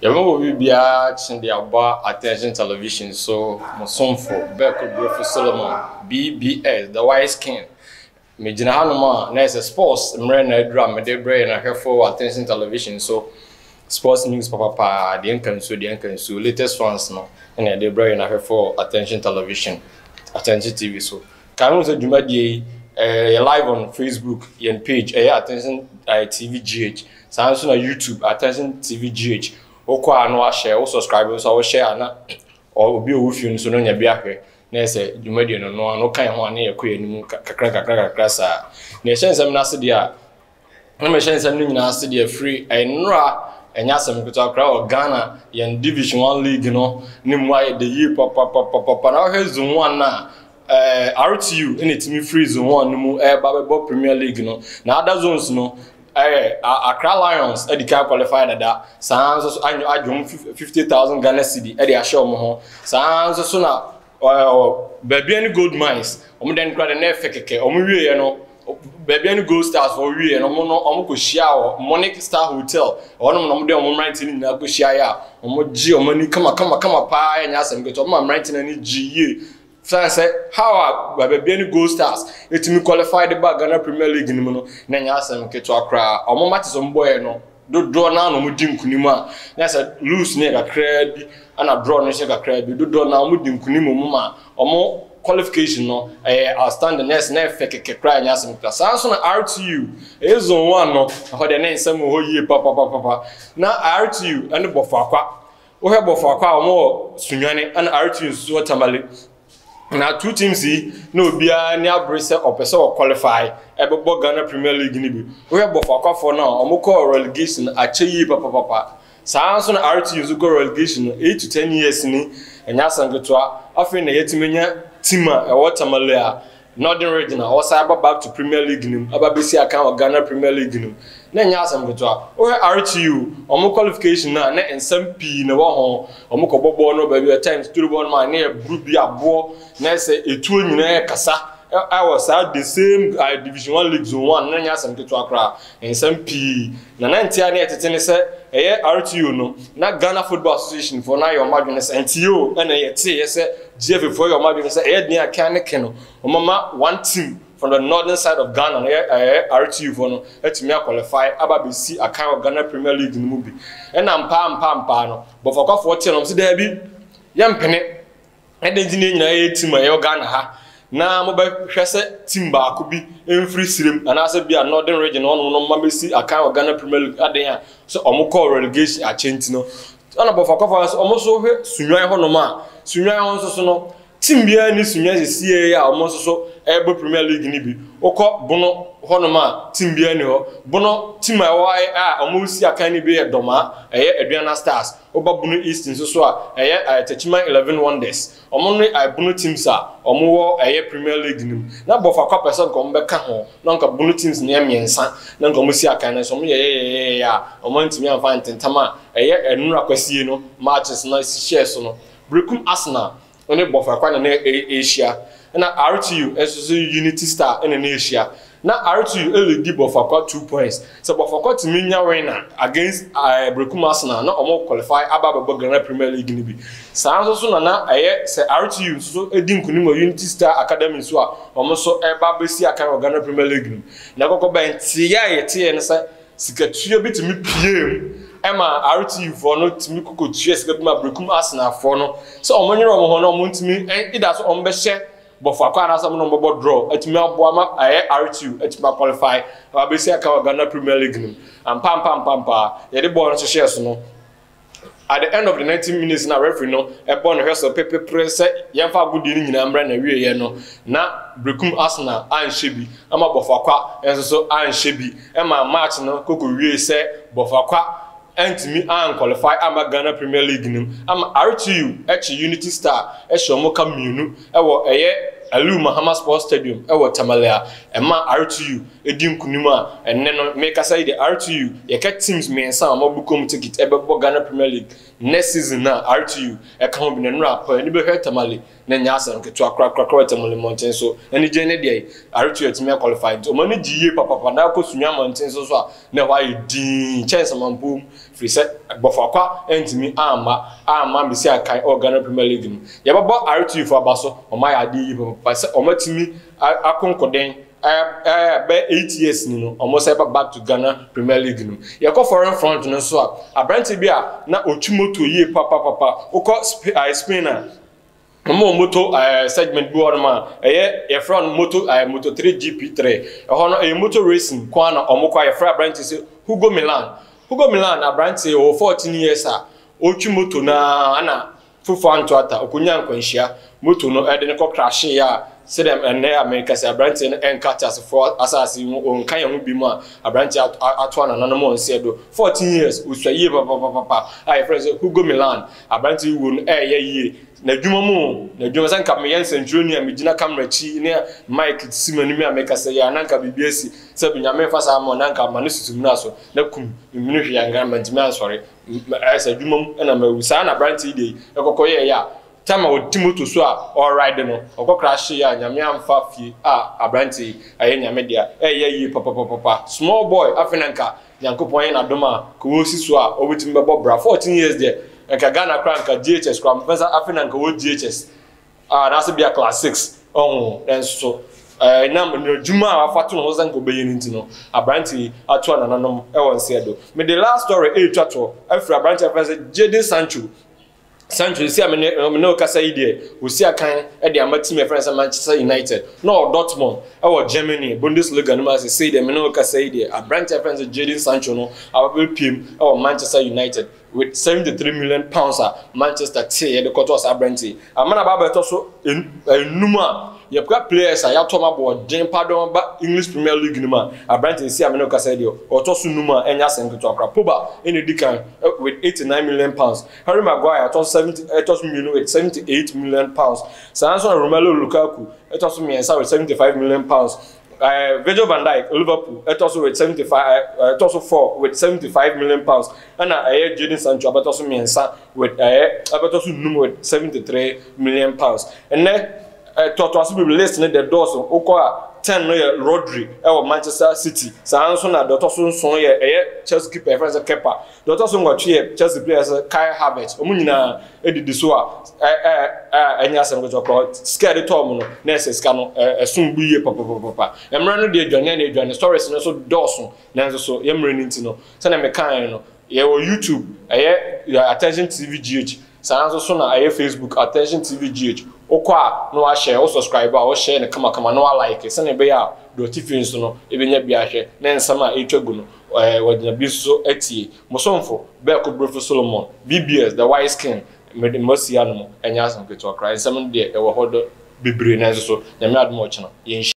Yɛma obi biara kye de aba Attention Television so, mo somfo Berko Brefo Solomon, BBS, The Wise King. Megyina hanom a na ɛsɛ sports mmerɛ na aduru a mede brɛ yɛn ahwɛfoɔ wɔ Attention Television so. Sports news papapaa, deɛ nka nsuo, deɛ nka nsuo, latest ones no na yɛde brɛ yɛn ahwɛfoɔ wɔ Attention Television, Attention TV so. Kae ho sɛ dwumadie yi ɛyɛ live on Facebook, yɛn page ɛyɛ Attention TV GH. Saa nso na YouTube, Attention TV GH. Wokɔ a na wahyɛ, wo subscribe nso a wohyɛ a na obi a ɔwɔ fie no nso no nya bi ahwɛ. Na ɛsɛ dwumadie no no ano ka ho a na yɛkɔ yɛn anim kakra kakra kakra saa. Na yɛhyɛ nsɛm no ase deɛ a, na mehyɛ nsɛm no nyinaa ase deɛ firi nnora ɛnyɛ asɛm ketewa koraa wɔ Ghana yɛn Division One League no ne mu ayɛ de yie papapapapa. Na wohwɛ Zone One no a, RTU na ɛtumi firi Zone One no mu ɛreba bɛbɔ Premier League no. Na other zones no, ɛyɛ Accra Lions adi kan qualify dada. Saa nso so agye wɔn 50,000 Ghana cedi de ahyɛ wɔn ho. Saa nso so na Bibiani Gold Mines, wɔn deɛ no koraa deɛ na ɛfɛ kɛkɛ. Wɔn wieɛ no, Bibiani Gold Stars wɔn wieɛ no, wɔn no wɔn kɔ hyia wɔ Monic Star Hotel. Ɛhɔnom na wɔn de wɔn mmeranteɛ no nyinaa kɔ hyia yɛ a wɔn gye wɔn ani kama kama kama paa ɛnyɛ asɛm ketewa. Wɔn ma mmeranteɛ no ani gye yie. Sane sɛ how a Bibiani Gold Stars etumi qualify de ba Ghana Premier League no mu no, na ɛnyɛ asɛm ketewa koraa. Wɔn matches wɔn bɔeɛ no, dodoɔ no ara na wɔdi nkunim a, na sɛ lose no yɛ kakraa bi ɛna draw no nso yɛ kakraa bi, dodoɔ no ara wɔdi nkunim wɔn ma wɔn qualification no ɛyɛ outstanding, na ɛsɛ na ɛfɛ kɛkɛ koraa, ɛnyɛ asɛm ketewa. Saa nso na RTU ɛyɛ zone one no, ɛhɔ deɛ ne nsɛm wɔ hɔ yie papapapa. Na RTU ɛne Bɔfoakwa, wohwɛ Bɔfoakwa a wɔn wɔ Sunyani ɛna RTU nso wɔ Tamale. Na two teams yi na obiara ani abere sɛ ɔpɛ sɛ ɔqualify ɛbɛbɔ Ghana Premier League no bi. Wohwɛ Bɔfoakwafoɔ no a, wɔkɔɔ relegation akyɛ yie papapapa. Saa ara nso na RTU nso kɔɔ relegation no 8 to 10 years ni, ɛnyɛ asɛm ketewa. Afei na yɛatumi anya team a ɛwɔ Tamale a Northern Region a wɔsan aba back to Premier League no mu aba abɛsi akan wɔ Ghana Premier League no mu. Na ɛnyɛ asɛm ketewa. Wohwɛ RTU, wɔn qualification no a, na nsɛm pii na ɛwɔ ho. Wɔkɔbɔ bɔɔl no wɔ baabi a times turu bɔɔl no ma ne yɛ buru bi aboɔ na ɛsɛ etuo nyinaa ɛkasa ɛwɔ saa the same Division One League Zone One na ɛnyɛ asɛm ketewa koraa. Nsɛm pii na na ntea ne ɛtete ne sɛ ɛyɛ RTU no na Ghana Football Association foɔ no ayɛ wɔn adwene sɛ nti o ɛna yɛteeɛ sɛ GFA foɔ yɛ wɔn adwene sɛ ɛyɛ den a kan ne ke no wɔn one team from the northern side of Ghana no yɛ ɛyɛ RTU foɔ no atumi aqualify aba abɛsi akan wɔ Ghana Premier League no mu bi. Ɛna mpaa mpaa mpaa no Bɔfɔkwafoɔ tee no wɔn sɛ daabi yɛmpene. Ɛdɛn nti na yɛn nyinaa yɛ team a yɛwɔ Ghana ha na mobɛhwɛ sɛ team baako bi mfiri sirem anaasɛ bi a Northern Region hɔnom no mma bɛsi akan wɔ Ghana Premier League adɛn a sɛ wɔn kɔɔ relegation akyɛ nti no ɛna Bɔfakwafa nso wɔn nso hwɛ Sunyani hɔnom a Sunyani hɔ nso so no team biara ni Sunyani sesie a wɔn nso so ɛrebɔ Premier League no bi wokɔ Bono hɔnom a team biara ni hɔ Bono team a ɛwɔ a wɔn si akan no bi yɛ Dɔmaa ɛyɛ Aduana Stars. Woba Bono East nso so a, ɛyɛ Techiman Eleven Wonders. Wɔn ne Bono teams a wɔwɔ ɛyɛ Premier League no mu. Na Bofoakwa pɛ sɛ nka wɔbɛka ho, na nka Bono teams no yɛ mmiɛnsa na nka wɔsi akan, nanso wɔyɛyɛyɛyɛyɛ a wɔantumi amfa ntentam a ɛyɛ Nnora Kwasie no matches no hyɛɛ so no. Berekum Arsenal ne Bofoakwa na na ɛrehyia, ɛna RTU nso so Unity Star na na ɛrehyia. Na RTU leadi Bofoakwa 2 points. Sɛ Bofoakwa tumi nya win a against Berekum Arsenal na wɔn qualify aba abɛbɔ Ghana Premier League no bi. Saa nso so na na ɛyɛ sɛ RTU nso so di nkunim wɔ Unity Star Academy nso a wɔn nso ɛreba abɛsi akan wɔ Ghana Premier League no mu. Na ɛkɔkɔ bɛn teeɛ a yɛteeɛ ne sɛ Sikatua bi tumi puee mu ma RTU foɔ no tumi kɔkɔtua sika bi ma Berekum Arsenal foɔ no sɛ wɔn nyere wɔn ho na wɔn ntumi either sɛ wɔn bɛhyɛ Bɔfoakwa anaasɛ wɔn ne wɔn bɛbɔ draw atumi aboa ma ɛyɛ RTU atumi aqualify na wabɛsi aka wɔ Ghana Premier League no mu. Ampa ampa ampa ampa yɛde bɔɔl no hyehyɛɛ so no, At the end of the 90 minutes na referee no bɔ ne whistle pepepere sɛ yɛmfa agodie no nyinaa mmra n'awieeɛ no, na Berekum Arsenal anhyɛ bi ama Bofoakwa nso so anhyɛ bi ma match no kɔkɔwiee sɛ Bofoakwa antumi anqualify amma Ghana Premier League no mu ama RTU kye Unity Star hyɛ wɔn ka mmienu wɔ ɛyɛ Aliu Mahama Sports Stadium wɔ Tamale a ɛmaa RTU di nkunim a ɛnnɛ no mekasa yi deɛ RTU yɛka teams mmiɛnsa a wɔabɔ kɔm ticket ɛbɛbɔ Ghana Premier League next season no a RTU ɛka ho bi na nnora pɔ ani bɛhwɛ Tamale Na ɛnyɛ asɛm ketewa korakorakora wɔ Tamale mmɔnten so. Anigye ne deɛ Aretuo atumi aqualify nti wɔn ani gye yie papapa. Na wokɔ Sunyani mmɔnten so nso a, na ɛhɔ ayɛ dinn kyɛn Samampom firi sɛ Bofoakwa antumi amma amma ammɛsi akan wɔ Ghana Premier League mu. Yɛbɛbɔ Aretuifoɔ aba so, wɔayɛ adeɛ yie papapa sɛ wɔatumi akonkoden ɛɛ bɛyɛ 8 years ni no, wɔn sɛ ɛba back to Ghana Premier League no. Yɛkɔ foreign front no nso a, aberante bi a na ɔtwi moto yie papapapa. Wokɔ Spain a, wɔn moto segment bi wɔ hɔnom a ɛyɛ yɛfrɛ no moto 3 GP3. Ɛhɔ no ɛyɛ moto racing kwan na wɔn kɔ a yɛfrɛ aberante sɛ Hugo Milan. Hugo Milan, aberante wɔ 14 years a ɔtwi moto naa ana fufuo anto ata ɔkɔnya nkwanhyia, moto no ɛde no kɔ crash a sɛdeɛ ɛnnɛ a meka sɛ aberanteɛ no ɛnka te asefoɔ asase mu, ɔnka yɛn ho bi mu a aberanteɛ ato anananom wɔn nseɛ do. 14 years, ɔsua yie papapapa a yɛfrɛ no sɛ Hugo Milan. Aberanteɛ wuo no ɛɛyɛ yie n'adwuma mu, n'adwuma sɛ nka meyɛ nsɛntwerɛni a megyina camera akyi ne mic si m'anim a meka sɛ yɛ a na nka biribi asi sɛ Nyame mfa saa ma na nka ma no susu mu no so na kum mmenu hwee anka mantumi ansɔre. Ɛyɛ sɛ adwuma mu ɛna mawu saa na aberanteɛ yi deɛ ɛkɔkɔ yɛɛyɛ a time a ɔdi moto so a ɔride no ɔkɔ crash yɛ a Nyame amfa fie a aberanteɛ yi ɛyɛ Nyame dea. Ɛyɛ yie papapapa. Small boy, afei na nka Nyankopɔn yɛ n'adom a ka wɔsi so a ɔbɛtumi bɛbɔ bra. 14 years deɛ, nka Ghana koraa nka JHS koraa mepɛ sɛ afei na nka wɔ JHS a anaasɛ bia class 6 ɔho. Nanso so ɛnam adwuma a wafa to ne ho sɛ nka ɔbɛyɛ no nti no, aberante yi ato anananom ɛwɔ nseɛ do. Mede last story ɛretwa toɔ afiri aberante a yɛfrɛ sɛ Jadon Sancho. Sancho si a mene wo kasa yi deɛ, ɔsi akan de ama team a yɛfrɛ no sɛ Manchester United na ɔwɔ Dortmund ɛwɔ Germany Bundesliga no mu ase. Sei deɛ mene wo kasa yi deɛ, aberante a yɛfrɛ no sɛ Jadon Sancho no aba bɛpiem ɛwɔ Manchester United with £73 million a Manchester tee yɛde kɔtɔɔ saa aberante yi ama no aba abɛtɔ so enum a yɛpka players a yɛatɔ ma aboɔden pa dɔn ba English Premier League no mu a aberante si a mene wo kasa yi deɛ, ɔtɔ so num a ɛnyɛ asɛm ketewa koraa. Pogba ɛna edi kan with £89 million. Harry Maguire ɛtɔ so 70, ɛtɔ so mmienu with £78 million. Saa nso na Romelu Lukaku ɛtɔ so mmiɛnsa with £75 million. Virgil van Dijk, Liverpool, ɛtɔ so with 75, ɛtɔ so 4 with £75 million. Ɛna ɛyɛ Jadon Sancho abɛtɔ so mmiɛnsa with ɛbɛtɔ so num with £73 million. Ɛnɛ ɛtɔtɔ so bebree, list no de dɔɔso. Wokɔ a, 10 no yɛ Rodri ɛwɔ Manchester City. Saa nso na deɛ ɔtɔ so nson yɛ ɛyɛ Chelsea keeper yɛfrɛ no sɛ Kepa. Deɛ ɔtɔ so nwɔtwe yɛ Chelsea player sɛ Kai Havertz. Wɔn nyinaa edidi so a ɛ ɛ ɛ ɛnyɛ asɛm ketewa koraa. Sika yɛde tɔɔ mu no na ɛsɛ sika no ɛsom bu yie papapapa. Mmerɛ no deɛ, dwane na edwane, stories no nso dɔɔso, nanso so yɛ mmerɛ no nti no, sɛdeɛ mekaeɛ no, yɛwɔ YouTube, ɛyɛ Attention TV GH. Saa nso so na ɛyɛ Facebook, Attention TV GH. Wokɔ a na wahyɛ wo subscribe a, wohyɛ no kamakama na walike sɛnea ɛbɛyɛ a deɛ ɔte fie nso no ɛbɛnya bi ahwɛ na nsɛm a ɛretwa gu no wɔgyina bi nso atie. Mosomfo Bɛɛko Brefo Solomon, BBS, The Wise King, mede mmasi anom. Ɛnyɛ asɛm ketewa koraa. Nsɛm no deɛ ɛwɔ hɔ dɔ bebree, nanso so Nyame adom a ɔkyena yɛnhyia.